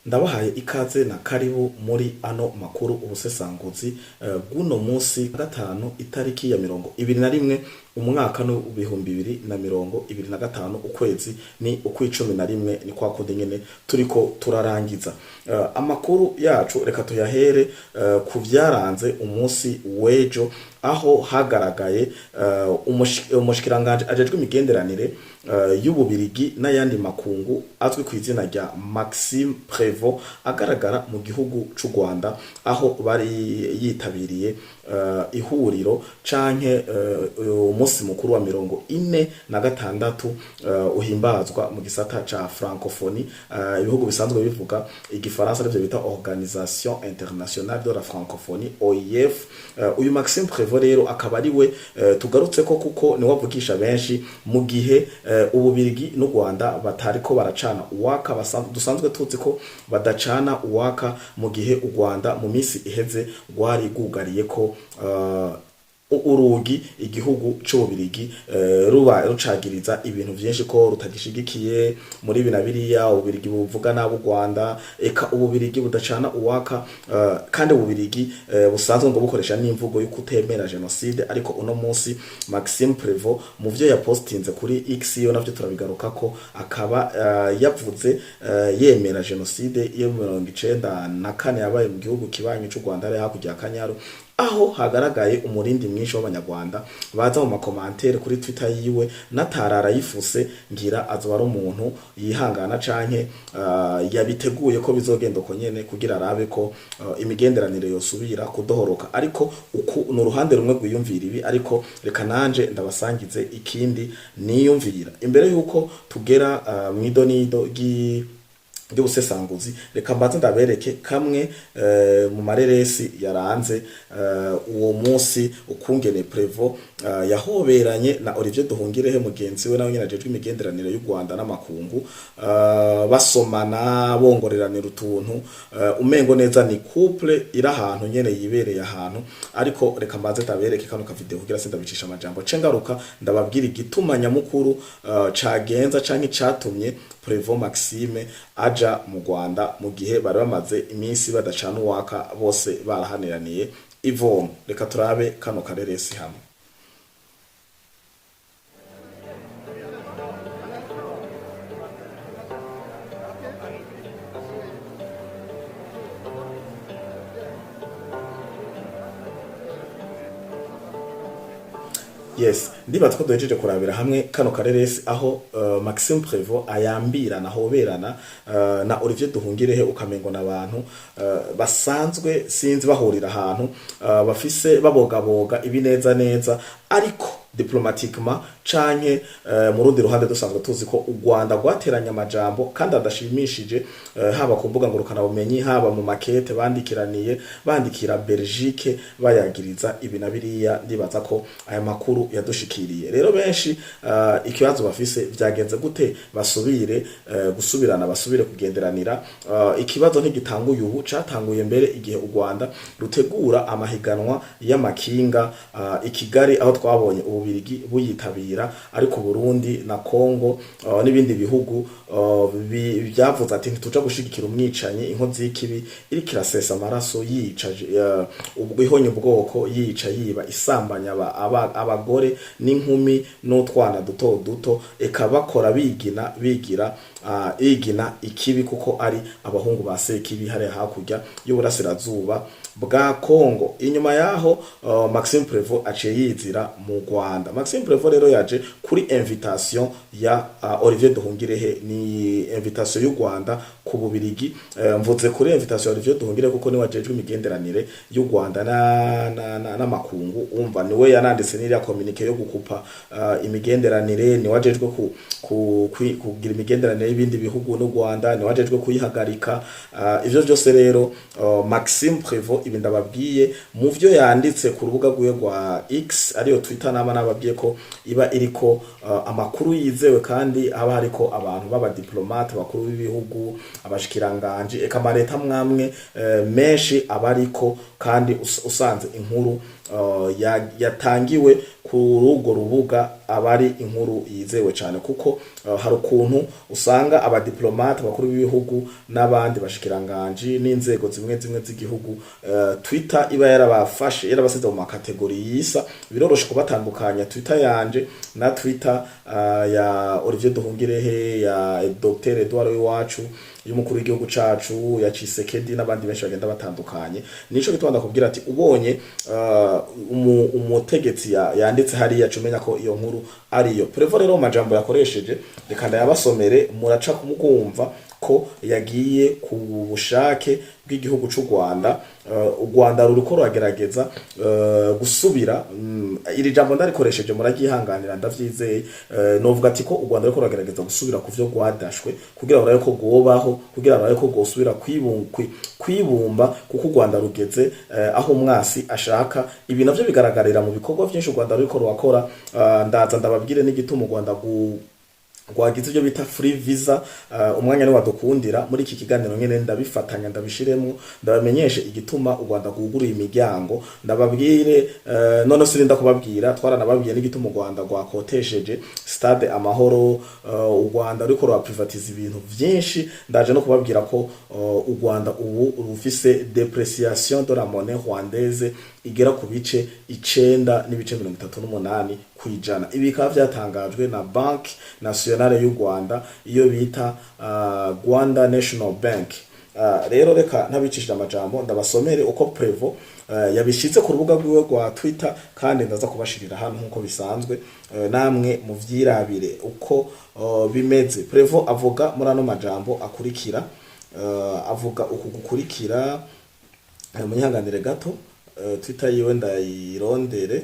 Ndabahaye ikaze na karibu muri ano makuru, ubusesanguzi bw'uno munsi gatanu, itariki ya 21, umwaka n'2025, ukwezi ni ukw'icumi na rimwe. Ni kwa kundi nyene turiko turarangiza. Amakuru yacu reka tuyahere ku vyaranze umunsi w'ejo, aho hagaragaye umushikiranganje ajejwe imigenderanire y'Ububirigi n'ayandi makungu, azwi ku izina rya Maxime Prévost, agaragara mu gihugu c'u Rwanda, aho bari yitabiriye ihuriro canke umunsi mukuru wa 46 uhimbazwa mu gisata ca francophonie, ibihugu bisanzwe bivuga igifaransa, arivyo bita Organisation Internationale de la Francophonie, OIF. Uyu Maxime Prévost rero akaba ari we tugarutse ko, kuko niwe avugisha benshi mu gihe Ububirigi n'u Rwanda batariko baracana uwaka. Dusanzwe tuzi ko badacana uwaka, mu gihe u Rwanda mu minsi iheze rwari rwugariye ko urugi igihugu c'Ububirigi, ruba rucagiriza ibintu vyinshi ko rutagishigikiye muri ibi na biriya. Ububirigi buvuga nabi u Rwanda, eka Ububirigi budacana uwaka, kandi Ububirigi busanzwe ngo bukoresha n'imvugo yo kutemera jenoside. Ariko uno munsi Maxime Prévost, mu vyo yapostinze kuri X, yo navyo turabigarukako, akaba yavuze yemera jenoside yo 94 yabaye mu gihugu kibanyi c'u Rwanda, ari hakurya ya Kanyaru, aho hagaragaye umurindi mwinshi w'Abanyarwanda baza mu ma commentaires kuri Twitter yiwe. Natarara yifuse, ngira azoba ari umuntu yihangana canke yabiteguye ko bizogenda uko nyene, kugira arabe ko imigenderanire yosubira kudohoroka. Ariko uku ni uruhande rumwe rwiyumvira ibi, ariko reka nanje ndabasangize ikindi niyumvira. Imbere yuko tugera mw'idonido ry'ubusesanguzi, reka mbanze ndabereke kamwe mu mareresi yaranze uwo munsi, ukungene Prévost yahoberanye na Olivier Duhungirehe, mugenzi we nawe nyene ajejwe imigenderanire y'u Rwanda n'amakungu, basomana, bongoreranira utuntu, umengo neza ni couple iri ahantu nyene, yibereye ahantu. Ariko reka mbanze ndabereke kano ka video kugira sindabicisha amajambo, ce ngaruka ndababwira igituma nyamukuru cagenza canke catumye Prévost Maxime aja mu Rwanda, mu gihe bari bamaze iminsi badacana uwaka, bose barahaniraniye ivomo. Reka turabe kano kareresi hamwe. Yes, ndibaza ko duhejeje kurabira hamwe kano kareresi, aho Maxime Prévost ayambirana, ahoberana na Olivier Duhungirehe, ukamengo n'abantu basanzwe, sinzi, bahurira ahantu, bafise babogaboga ibineza neza. Ariko diplomatiquement canke mu rundi ruhande, dusanzwe tuzi ko u Rwanda rwateranye amajambo kandi adashimishije, haba ku mbuga ngurukana bumenyi, haba mu makete bandikiraniye, bandikira Belgique bayagiriza ibi na biriya. Ndibaza ko aya makuru yadushikiriye. Rero benshi ikibazo bafise, vyagenze gute basubire gusubirana, basubire kugenderanira? Ikibazo ntigitanguye ubu, catanguye mbere igihe u Rwanda rutegura amahiganwa y'amakinga i Kigali, aho twabonye Ububirigi buyitabira, ariko Burundi na Congo n'ibindi bihugu byavuze ati: "Ntituja gushigikira umwicanyi, inkozi y'ikibi iriko irasesa amaraso, yica, ubwo ihonya ubwoko, yica, yiba, isambanya abagore n'inkumi n'utwana duto duto, eka bakora bigina, bigira igina ikibi, kuko ari abahungu ba Sekibi hariya hakurya y'uburasirazuba bwa Congo." Inyuma yaho Maxime Prévost aciye yizira mu Rwanda. Maxime Prévost rero yaje kuri invitation ya Olivier Duhungirehe, ni invitation y'u Rwanda ku Bubirigi. Mvuze kuri invitation ya Olivier Duhungirehe kuko niwe ajejwe imigenderanire y'u Rwanda n'amakungu. Umva, niwe yananditse n'iriya communiqué yo gukupa imigenderanire, niwe ajejwe kugira imigenderanire y'ibindi bihugu n'u Rwanda, niwe ajejwe kuyihagarika. Ivyo vyose rero, Maxime Prévost, ibi ndababwiye mu vyo yanditse ku rubuga rwiwe rwa X, ariyo Twitter, nama nababwiye ko iba iriko amakuru yizewe, kandi haba hariko abantu b'abadiplomate bakuru b'ibihugu. Abashikiranganji, eka amareta mwamwe menshi abariko, kandi usanze inkuru yatangiwe kuri urwo rubuga aba ari inkuru yizewe cyane, kuko hari ukuntu usanga abadiplomate, bakuru b'ibihugu n'abandi bashikiranganji n'inzego zimwe zimwe z'igihugu, Twitter iba yarabafashe, yarabasize mu ma catégories yisa. Biroroshe kubatandukanya, Twitter yanje na Twitter ya Olivier Duhungirehe, ya Dr Edouard Iwacu, y'umukuru w'igihugu cacu, ya Tshisekedi n'abandi benshi bagenda batandukanye. Nico gituma ndakubwira ati ubonye umutegetsi yanditse hariya, cumenya ko iyo nkuru ariyo. Prévot rero mu majambo yakoresheje, reka ndayabasomere, muraca kumugumva ko yagiye ku bushake bw'igihugu c'u Rwanda. U Rwanda ruriko ruragerageza gusubira, iri jambo ndarikoresheje muraryihanganira, ndavyizeye, novuga ati ko u Rwanda ruriko ruragerageza gusubira ku vyo rwadashwe kugira ngo rurabe ko rwobaho, kugira rurabe ko rwosubira kwibumba, kuko u Rwanda rugeze aho umwasi ashaka. Ibi navyo bigaragarira mu bikorwa vyinshi u Rwanda ruriko rurakora. Ndaza ndababwire n'igituma u Rwanda rwagize ibyo bita free visa. Umwanya ni wadukundira muri iki kiganiro nyene ndabifatanya, ndabishiremo, ndabamenyeshe igituma u Rwanda rwuguruye imiryango, ndababwire. None sirinda kubabwira, twaranababwiye n'igituma u Rwanda rwakotesheje Stade Amahoro. U Rwanda ruriko rura privatiza ibintu vyinshi. Ndaje no kubabwira ko u Rwanda ubu rufise dépréciation de la monnaie rwandaise igera ku bice 9.38%. Ibi bikaba vyatangajwe na Banque Nationale y'u Rwanda, iyo bita Rwanda National Bank. Rero reka ntabicishije amajambo, ndabasomere uko Prévot yabishize ku rubuga rwiwe rwa Twitter, kandi ndaza kubashirira hano nkuko bisanzwe, namwe muvyirabire uko bimeze. Prévot avuga muri ano majambo akurikira, avuga uku gukurikira. Munyihanganire gato, Twitter yiwe ndayirondere.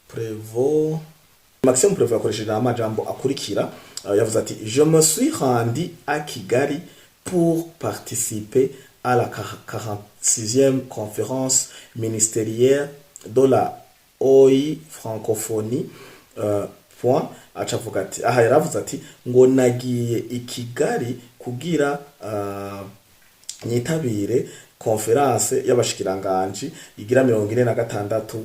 Prévot, Maxime Prévot yakoresheje amajambo akurikira. Yavuze ati: "Je me suis rendu à Kigali pour participer à la 46e conférence ministérielle de la OI francophonie", point. Aca avuga ati, aha yaravuze ati ngo nagiye i Kigali kugira nyitabire conférence y'abashikiranganji igira 46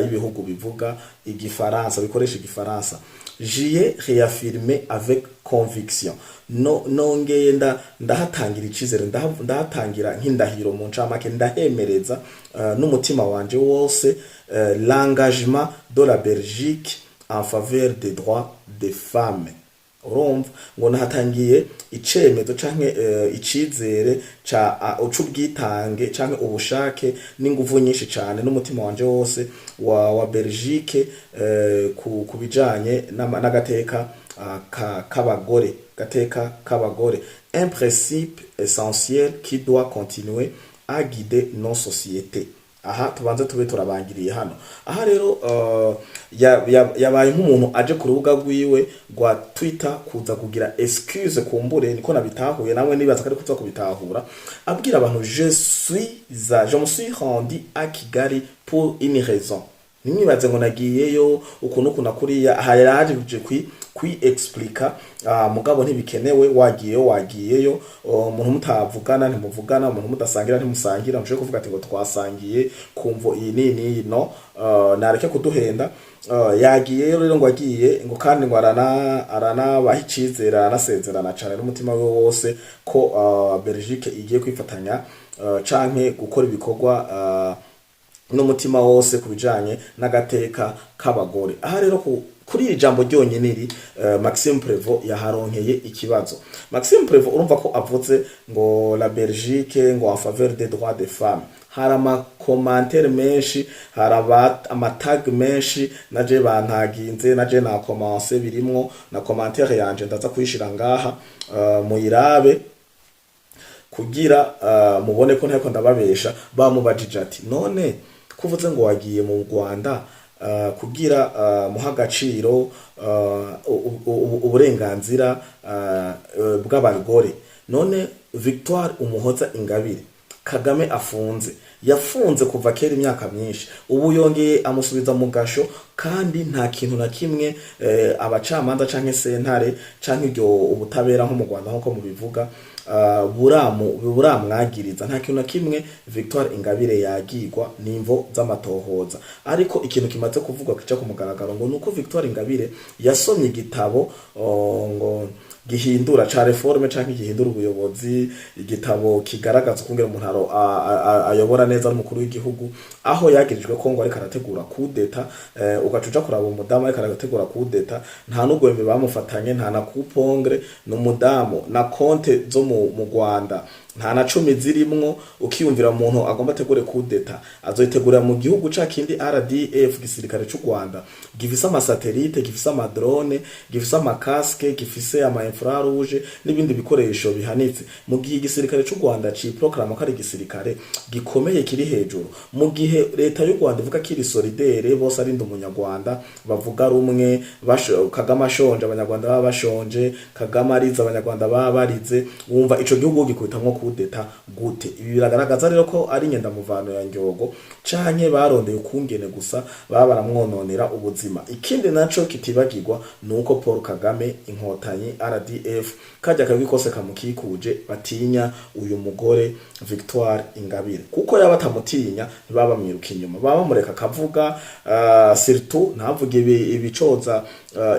y'ibihugu bivuga igifaransa, bikoresha igifaransa. "J'y ai réaffirmé avec conviction", no nongeye ndahatangira icizere, ndahatangira nk'indahiro, mu ncamake ndahemereza n'umutima wanje wose, "l'engagement de la Belgique en faveur des droits des femmes". Urumva ngo nahatangiye icemezo canke icizere ca c'ubwitange canke ubushake n'inguvu nyinshi cane n'umutima wanje wose wa Belgique ku bijanye n'agateka k'abagore, gateka k'abagore, "un principe essentiel qui doit continuer à guider nos sociétés". Aha tubanze tube turabangiriye hano. Aha rero yabaye nk'umuntu aje ku rubuga rwiwe rwa Twitter kuza kugira excuse, kumbure niko nabitahuye, namwe nibaza ko ari kuza kubitahura, abwira abantu: Je me suis rendu à Kigali pour une raison." Ntimwibaze ngo nagiyeyo ukuntu uku na kuriya. Aha yaraje kwi expliqua, mugabo ntibikenewe. Wagiyeyo, wagiyeyo. Umuntu mutavugana ntimuvugana, umuntu mudasangira ntimusangira. Mushobora kuvuga ati ngo twasangiye kumvo iyi n'iyi n'iyi. No, nareke kuduhenda. Yagiyeyo rero, ngo agiye, ngo kandi ngo aranabaha icizere, aranasezerana cane n'umutima we wose ko Belgique igiye kwifatanya canke gukora ibikorwa n'umutima wose ku bijanye n'agateka k'abagore. Aha rero kuri iri jambo ryonyene iri, Maxime Prévot yaharonkeye ikibazo. Maxime Prévot, urumva ko avuze ngo la Belgique ngo en faveur des droits des femmes, hari ama commentaires menshi, hari ama tag menshi, naje bantaginze, naje na commencé birimwo na commentaire yanje, ndaza kuyishira ngaha, muyirabe kugira mubone ko ntako ndababesha. Bamubajije ati: "None kuvuze ngo wagiye mu Rwanda kugira muha agaciro uburenganzira bw'abagore, none Victoire Umuhoza Ingabire Kagame afunze Yafunze kuva kera imyaka myinshi, ubu yongeye amusubiza mu gasho, kandi nta kintu na kimwe abacamanza canke sentare canke iryo ubutabera nko mu Rwanda nkuko mubivuga buramwagiriza. Nta kintu na kimwe Victoire Ingabire yagirwa n'imvo z'amatohoza. Ariko ikintu kimaze kuvugwa kica ku mugaragaro ngo nuko Victoire Ingabire yasomye igitabo, ngo gihindura ca réforme canke gihindura ubuyobozi, igitabo kigaragaza ukungene umuntu ayobora neza ari umukuru w'igihugu, aho yagirijwe ko ngo ariko arategura kudeta. Ugaca uja kuraba umudamu ariko arategura kudeta, nta n'ugwembe bamufatanye, nta na coupe-ongles, ni umudamu na konte zo mu Rwanda nta na 10 zirimwo. Ukiyumvira umuntu agomba ategure kudeta azoyitegurira mu gihugu ca kindi RDF, gisirikare c'u Rwanda gifise ama satellites, gifise ama drones, gifise ama casques, gifise ama infrarouge n'ibindi bikoresho bihanitse, mu gihe igisirikare c'u Rwanda ci proclame ko ari igisirikare gikomeye kiri hejuru, mu gihe leta y'u Rwanda ivuga ko iri solidaire bose, ari ndi umunyarwanda, bavuga rumwe. Kagame ashonje Abanyarwanda baba bashonje, Kagame arize Abanyarwanda baba barize. Wumva ico gihugu gikubitamwo kudeta gute? Ibi biragaragaza rero ko ari nyendamuvano ya Njyogo canke barondeye ukungene gusa baba baramwononera ubuzima. Ikindi naco kitibagirwa nuko Paul Kagame, Inkotanyi, RDF, kajya kabi kose kamukikuje, batinya uyu mugore Victoire Ingabire, kuko yaba atamutinya ntibaba bamwiruka inyuma, baba bamureka akavuga, surtout ntavuge ibicoza,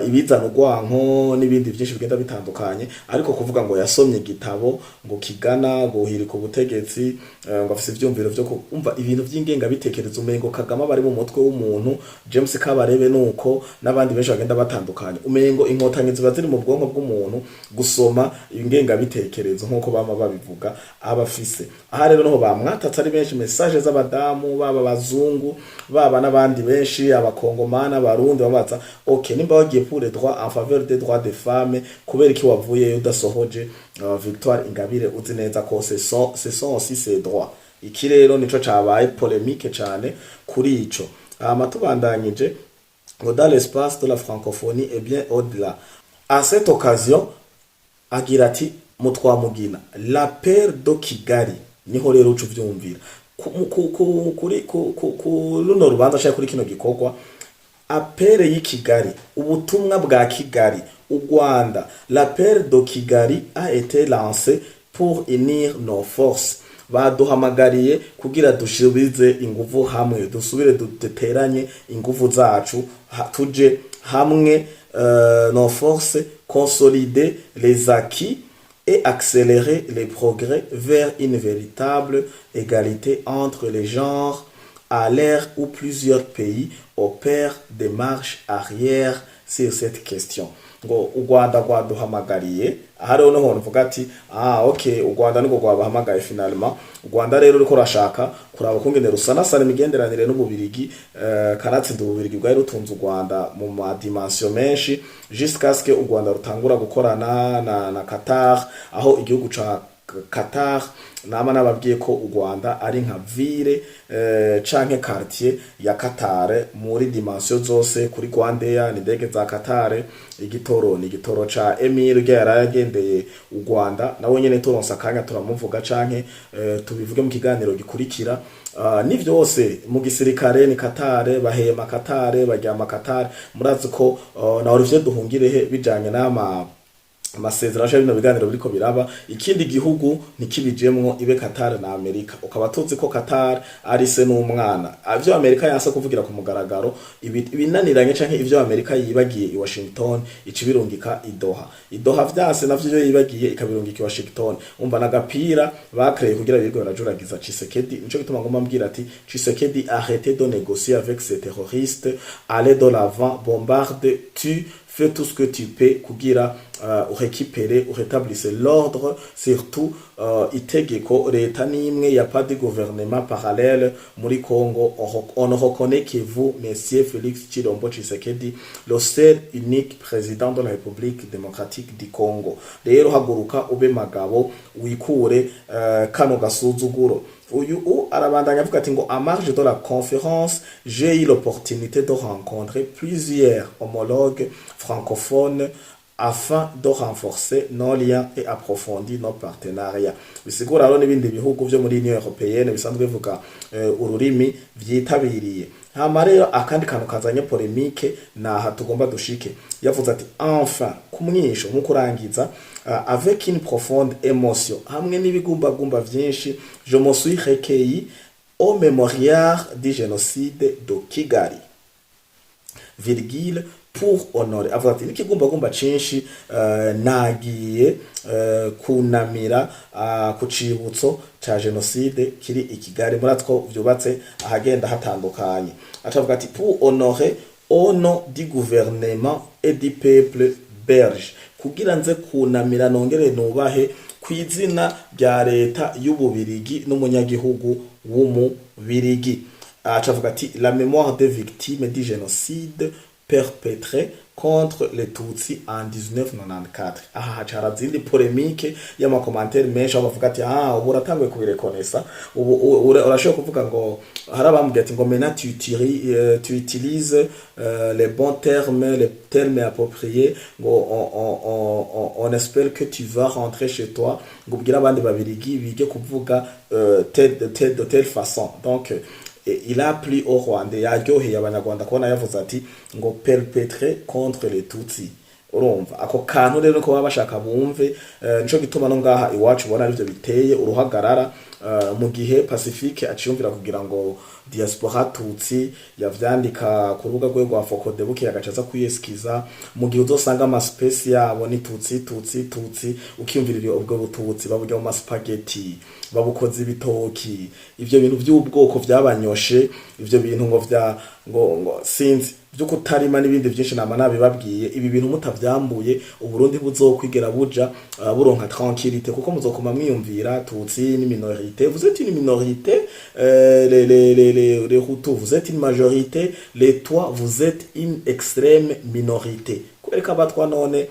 ibizana urwanko n'ibindi byinshi bigenda bitandukanye. Ariko kuvuga ngo yasomye igitabo ngo kigana guhirika ubutegetsi, ngo afise ivyumviro vyo kumva ibintu vy'ingengabitekerezo, umengo Kagame bari mu mutwe w'umuntu, James Kabarebe nuko n'abandi benshi bagenda batandukanye, umengo Inkotanyi ziba ziri mu bwonko bw'umuntu gusoma ingengabitekerezo nk'uko bama babivuga abafise. Aha rero niho bamwatatse ari benshi, message z'abadamu baba abazungu baba n'abandi benshi, Abakongomana, Abarundi, babaza: "Ok, nimba wagiye pour les droits, en faveur des droits des femmes, kubera iki wavuyeyo udasohoje Victoire Ingabire, uzi neza ko ce sont aussi ses droits?" Iki rero nico cabaye polémique cane kuri ico. Hama tubandanyije ngo dans l'espace de la francophonie et bien au-delà. À cette occasion, agira ati mutwamugina l'appel de Kigali. Niho rero uca uvyumvira kuri ku runo rubanza cyangwa kuri kino gikorwa, appel y'i Kigali, ubutumwa bwa Kigali, u Rwanda: "L'appel de Kigali a été lancé pour unir nos forces." Baduhamagariye kugira dusubize inguvu hamwe, dusubire duteranye inguvu zacu, tuje hamwe, nos forces, consolider les acquis et accélérer les progrès vers une véritable égalité entre les genres à l'ère où plusieurs pays opèrent des marches arrière sur cette question. Ngo u Rwanda rwaduhamagariye. Aha rero niho mvuga ati: "Ah, ok, u Rwanda niko rwabahamagaye." Finalement u Rwanda rero ruriko rurashaka kuraba ukungene rusanasana imigenderanire n'Ububirigi, kanatsinda Ububirigi bwari rutunze u Rwanda mu ma dimensions menshi, jusqu'à ce que u Rwanda rutangura gukorana na Qatar, aho igihugu ca Qatar, nama nababwiye ko u Rwanda ari nka ville canke quartier ya Qatar muri dimension zose. Kuri Rwandair ni indege za Qatar, igitoro ni igitoro ca Emir urya yaragendeye u Rwanda, nawe nyene turonse akanya turamuvuga canke tubivuge mu kiganiro gikurikira. Ni vyose mu gisirikare ni Qatar, bahema Qatar, baryama Qatar. Murazi ko na Olivier Duhungirehe bijanye n'ama amasezerano canke bino biganiro biriko biraba, ikindi gihugu ntikibijemwo, ibe Qatar na Amerika. Ukaba tuzi ko Qatar ari se n'umwana. Ivyo Amerika yanse kuvugira ku mugaragaro, ibinaniranye canke ivyo Amerika yibagiye i Washington, icibirungika i Doha. I Doha vyanse, navyo ivyo yibagiye ikabirungika i Washington. Umva nagapira bakreye kugira birirwe barajuragiza Tshisekedi. Nico gituma ngomba mbwira ati: "Tshisekedi, arrêtez de négocier avec ces terroristes, allez de l'avant, bombarde, tue, fais tout ce que tu peux kugira urécupere, urétablisse l'ordre." Surtout itegeko leta nimwe, y a pas de gouvernement parallèle muri Congo. On ne reconnaît que vous, monsieur Félix Tshilombo Tshisekedi, le seul unique président de la République démocratique du Congo. Rero haguruka ube magabo, wikure kano gasuzuguro. Uyu u arabandanya avuga ati ngo: "En marge de la conférence, j'ai eu l'opportunité de rencontrer plusieurs homologues francophones." afin de renforcer nos liens et approfondir nos partenariats. Bisigura rero n'ibindi bihugu vyo muri Union Européenne bisanzwe bivuga ururimi vyitabiriye. Hama rero akandi kantu kazanye polémique, naha tugomba dushike. Yavuze ati: "Enfin", kumwisho nko kurangiza, "avec une profonde émotion", hamwe n'ibigumbagumba vyinshi, "je me suis recueilli au mémorial du génocide de Kigali", virgule, "pour honorer", avuga ati n'ikigumbagumba cinshi, nagiye kunamira ku cibutso ca génocide kiri i Kigali. Muratwo ko vyubatse ahagenda hatandukanye. Acavuga ati: "Pour honorer au nom du gouvernement et du peuple belge", kugira nze kunamira nongere nubahe kw'izina rya leta y'Ububirigi n'umunyagihugu w'Umubirigi. Acavuga ati: "La mémoire des victimes du génocide perpétré contre les Tutsis en 1994." Aha haca harazindi polémique y'ama commentaires menshi, aho bavuga ati: "Ah, ubu uratanguye kubirekonesa, ubu urashobora kuvuga." Ngo hari abambwiye ati ngo: "Maintenant tu utilises les bons termes, les termes appropriés", ngo on espère que tu vas rentrer chez toi, ngo ubwire abandi Babirigi bige kuvuga de telle façon. Donc et il a plu au Rwanda, yaryoheye Abanyarwanda kubona yavuze ati ngo "perpétré contre les Tutsis". Urumva ako kantu rero ko baba bashaka bumve, nico gituma no ngaha iwacu ubona arivyo biteye uruhagarara, mu gihe Pacifique aciyumvira kugira ngo diaspora Tutsi yavyandika ku rubuga rwe rwa FOCODE, buke agaca aza kwiyesikiza, mu gihe uzosanga ama space yabo ni Tutsi, Tutsi, Tutsi. Ukiyumvira ubwo bututsi baburya mu ma spaghetti, babukoze ibitoki, ivyo bintu vy'ubwoko vyabanyoshe, ivyo bintu ngo vya ngo sinzi vyo kutarima n'ibindi vyinshi. Nama nabibabwiye, ibi bintu mutavyambuye, Uburundi buzokwigera buja buronka tranquillité, kuko muzokoma mwiyumvira Tutsi ni minorité. Vous êtes une minorité, les Hutus, vous êtes une majorité, les Twa, vous êtes une extrême minorité. Kubera ko Abatwa none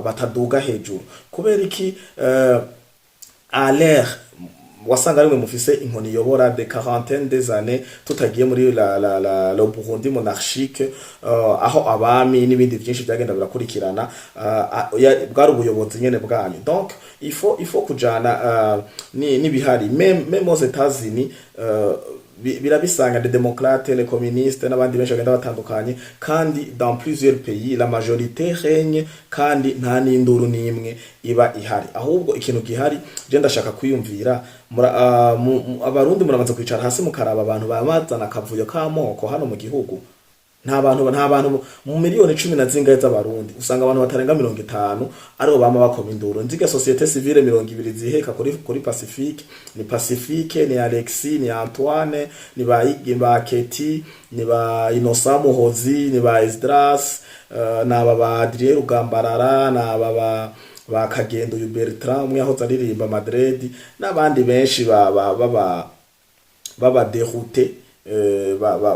bataduga hejuru, kubera iki? À l'air wasanga rimwe mufise inkoni iyobora de quarantaine des années, tutagiye muri la le Burundi monarchique, aho abami n'ibindi byinshi byagenda birakurikirana, bwari ubuyobozi nyene bwanyu. Donc il faut kujana ni n'ibihari. Même aux États-Unis, birabisanga, les démocrates, les communistes n'abandi benshi bagenda batandukanye, kandi dans plusieurs pays la majorité règne, kandi nta n'induru n'imwe iba ihari. Ahubwo ikintu gihari, je ndashaka kwiyumvira, Abarundi muramaze kwicara hasi mukaraba abantu bamazana akavuyo k'amoko hano mu gihugu. Nta bantu mu miliyoni 10 na zingahe z'Abarundi, usanga abantu batarenga 50 aribo bama bakoma induru. Nziga société civile 20 ziheka kuri Pacifique, ni Pacifique, ni Alexis, ni Antoine, ni ba ba Keti, ni ba Innocent Muhozi, ni ba Esdras, naba ba Adrien Rugambarara, naba ba Kagendo uyu Bertrand, umwe yahoze aririmba Madrid, n'abandi benshi ba ba baba baba dérouté,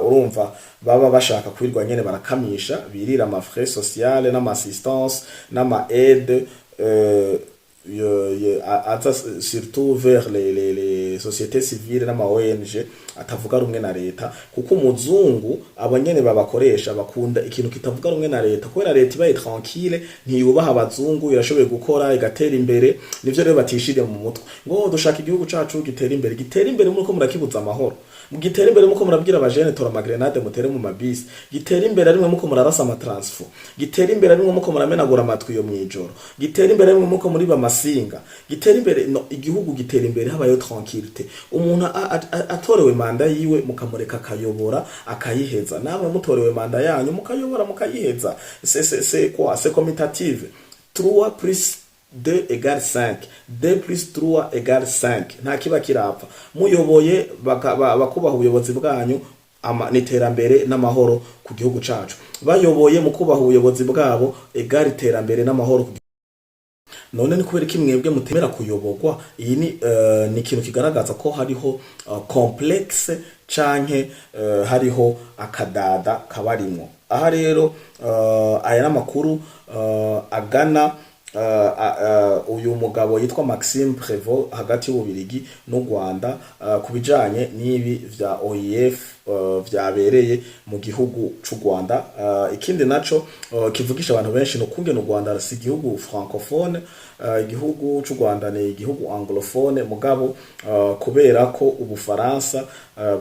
urumva baba bashaka kwirwa nyene barakamisha, birira ama frais sociale n'ama assistance n'ama aide, aza surtout vers les sociétés civiles n'ama ONG atavuga rumwe na leta, kuko umuzungu abo nyene babakoresha bakunda ikintu kitavuga rumwe na leta, kubera leta ibaye tranquille ntiyubaha abazungu, irashoboye gukora igatera imbere. Nivyo rero batishire mu mutwe ngo dushaka igihugu cacu gitera imbere. Gitera imbere muko murakibuza amahoro, gitera imbere muko murabwira abajene tora ama grenades mutere mu mabisi, gitera imbere rimwe muko murarasa ama transfo, gitera imbere rimwe muko muramenagura amatwi yo mwijoro, gitera imbere rimwe muko muri bamasinga, gitera imbere. No igihugu gitera imbere habayo tranquillité. Umuntu atorewe manda yiwe mukamureka akayobora akayiheza, namwe mutorewe manda yanyu mukayobora mukayiheza. C'est quoi? C'est commutative. 3 plus 2 égale 5, 2 plus 3 égale 5. Nta kiba kirapfa. Muyoboye bakubaha ubuyobozi bwanyu, n'iterambere n'amahoro ku gihugu cacu. Bayoboye mu kubaha ubuyobozi bwabo, égale iterambere n'amahoro ku. None ni kubera iki mwebwe mutemera kuyoborwa? Iyi ni ikintu kigaragaza ko hariho complexe canke hariho akadada kabarimwo. Aha rero aya n'amakuru agana uyu mugabo yitwa Maxime Prévost hagati y'Ububirigi n'u Rwanda, ku bijanye n'ibi vya OIF. vyabereye mu gihugu c'u Rwanda. Ikindi naco kivugisha abantu benshi ni ukungene u Rwanda si igihugu francophone. Igihugu c'u Rwanda ni igihugu anglophone, mugabo kubera ko Ubufaransa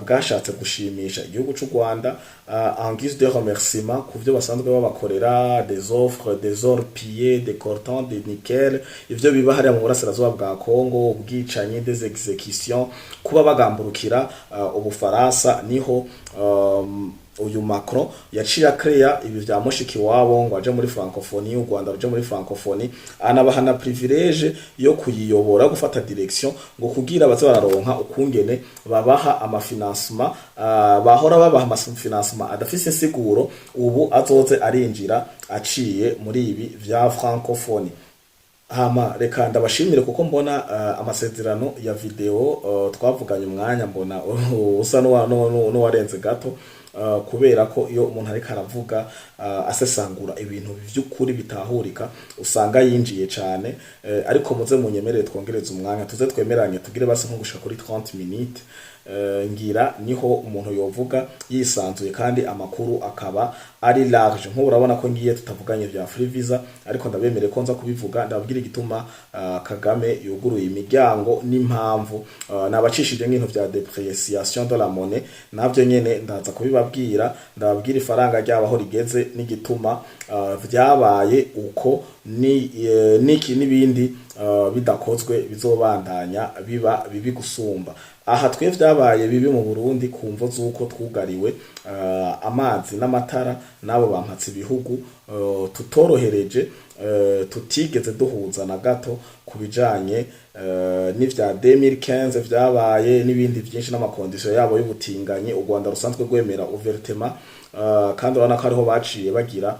bwashatse gushimisha igihugu c'u Rwanda en guise de remerciement ku vyo basanzwe babakorera, des offres, des or pillés, des coltans, des nickel, ivyo biba hariya mu burasirazuba bwa Congo, ubwicanyi, des exécutions, kuba bagamburukira Ubufaransa, niho uyu Macron yaciye akreya ibi vya mushiki wabo ngo aje muri francophonie, u Rwanda ruje muri francophonie, anabaha na privilège yo kuyiyobora, gufata direction, ngo kugira baze bararonka ukungene babaha amafinancement bahora babaha, amafinancement adafise insiguro, ubu azoze arinjira aciye muri ibi vya francophonie. Hama reka ndabashimire kuko mbona amasezerano ya video twavuganye umwanya mbona usa n'uwarenze gato, kubera ko iyo umuntu ariko aravuga asesangura ibintu vy'ukuri bitahurika, usanga yinjiye cane, ariko muze munyemerere twongereze umwanya, tuze twemeranye tugire basi nko gushika kuri 30 minutes, ngira niho umuntu yovuga yisanzuye kandi amakuru akaba ari large. Nk'ubu urabona ko ngiye tutavuganye vya free visa, ariko ndabemereye ko nza kubivuga, ndababwira igituma Kagame yuguruye imiryango n'impamvu nabacishije nk'ibintu vya dépréciation de la monnaie, navyo nyene ndaza kubibabwira, ndababwira ifaranga ryabaho rigeze n'igituma vyabaye uko ni niki n'ibindi bidakozwe bizobandanya biba bibi gusumba. Aha twe vyabaye bibi mu Burundi ku mvo z'uko twugariwe amazi n'amatara n'abo bampatse ibihugu tutorohereje, tutigeze duhuza na gato ku bijanye n'ivya 2015 vyabaye n'ibindi vyinshi n'amaconditions yabo y'ubutinganyi u Rwanda rusanzwe rwemera ouvertement, kandi urabona ko ariho baciye bagira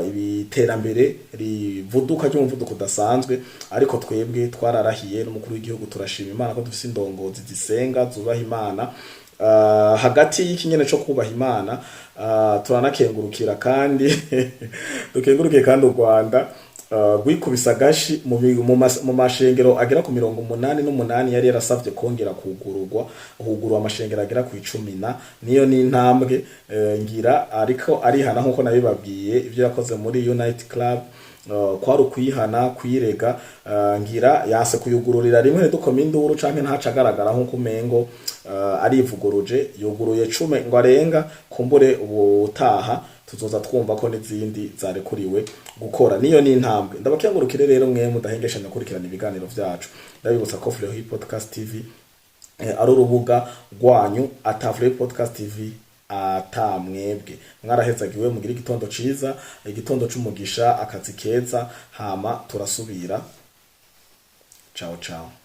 ibiterambere rivuduka ry'umuvuduko udasanzwe. Ariko twebwe twararahiye n'umukuru w'igihugu, turashima Imana ko dufise indongozi zisenga, zubaha Imana. Hagati y'ikinyene co kubaha Imana, turanakengurukira kandi dukengurukiye kandi u Rwanda rwikubisa agashi mu mashengero agera ku 88 yari yarasavye kongera kugururwa, hugurwa amashengero agera ku 10 na niyo ni intambwe. Ngira ariko arihana nkuko nabibabwiye ivyo yakoze muri Unity Club, kwari ukwihana kwirega. Ngira yase kuyugururira rimwe ntidukome induru canke ntaca agaragara nkuko umengo arivuguruje, yuguruye 10 ngo arenga. Kumbure ubutaha tuzoza twumva ko n'izindi zarekuriwe gukora, niyo ni intambwe. Ndabakengurukire rero mwe mudahengeshanya kurikirana ibiganiro vyacu. Ndabibutsa ko Fleury Podcast TV ari urubuga rwanyu, ata Fleury Podcast TV ata mwebwe. Mwarahezagiwe, mugire igitondo ciza, igitondo c'umugisha, akazi keza. Hama turasubira. Ciao ciao.